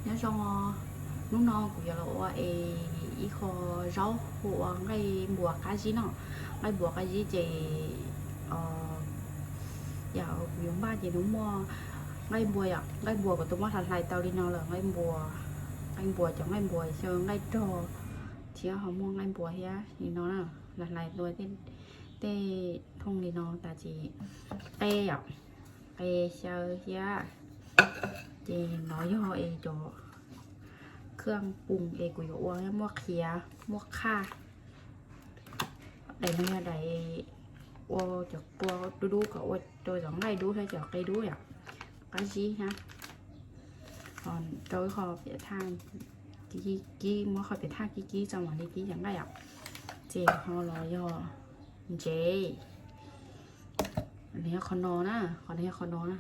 Nyob zoo, hnub no kuv yuav los ua es ib qho zaub hu ua nqaij npuas qab zib no. Nqaij npuas qab zib ces yog kuv yuav npaj ces nws muaj nqaij npuas yom, nqaij npuas kuv twb muab hlais hlais tau li no lawm, nqaij npuas, nqaij npuas cov nqaij npuas xyaw nqaij rog thiab ho muaj nqaij npuas thiab li no na. Hlais hlais tua tej thooj li no tas ces qe yom, qe xyaw thiab. Ces no yog es cov khaj pum es kuv yuav ua, muaj qhiav, muaj qhaj. Daim no yog daim ua cov kua dub dub kom ua rau cov nqaij dub thiab cov qe dub yom, qab zib thiab. Ho rau ib qho piam thaj, kib, muab qho piam thaj kib kib tso mam li kib cov nqaij yom. Ces ho los yog ntsev, nws yog qhov no na, qhov no yog qhov no na.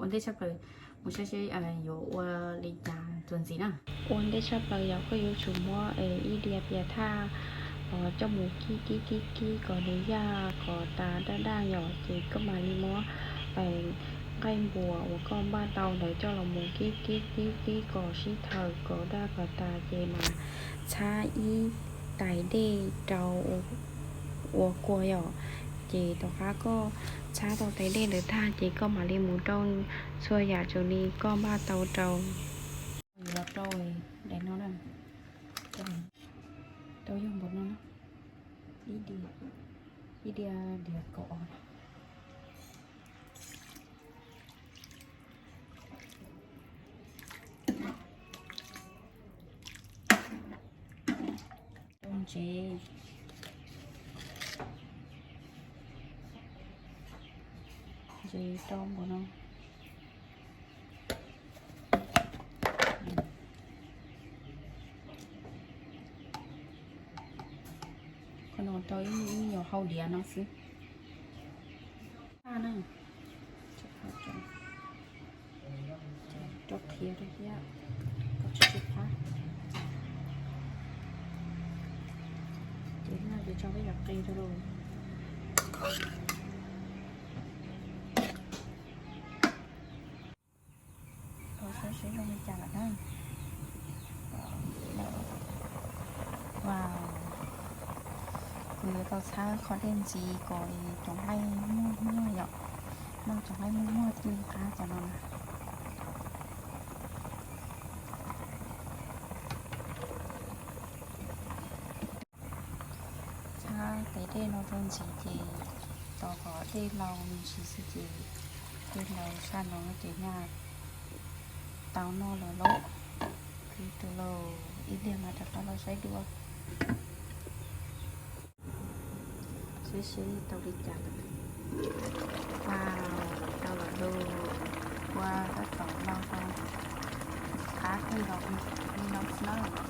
Ua ntej tshaj plaws mus saib seb yuav ua li cas txuas ntxiv na. Ua ntej tshaj plaws yog koj yuav tsum muab ib diav piam thaj coj mus kib kib kib kib kom nws yaj kom tas daj daj yom, ces koj mam li muab nqaij npuas uas koj npaj tau ntawd coj los mus kib kib kib kib kom sib thaws kom daj kom tas ces mas txhab ib tais dej rau ua kua yom. Ces tom qab koj txhab tau tais dej ntawd tag ces koj mam li mus rau txhua yam txhua li koj npaj tau rau. Yuav rau daim no na, rau yog npaum no, ib diav, ib diav diav kaum os. Rau ntsev, ntsev rau npaum no. Qhov no rau ib nyuag hau diav no xwb. Phaj na, rau qhiav rau thiab, koj tsis tsis phaj. Ces no ces tso peb cov qe rau lauj. Saib seb zoo li cas lawm na. Wow, kuv yuav tau txhab qhov dej ntxiv kom cov nqaij muag muag yom, noj cov nqaij muag muag twg qab cov no na. Txhab tais dej no rau ntxiv ces tos kom dej laus me ntsis xwb ces dej laus tshaj no ces nyaj tau noj lawm lauj. Ib tug lauj, ib pliag mas rov qab los saib dua. Saib seb tau li cas lawm. Wow, tau lawm lauj. Ua tab tom no rau qab kawg nkaus li no xwb na.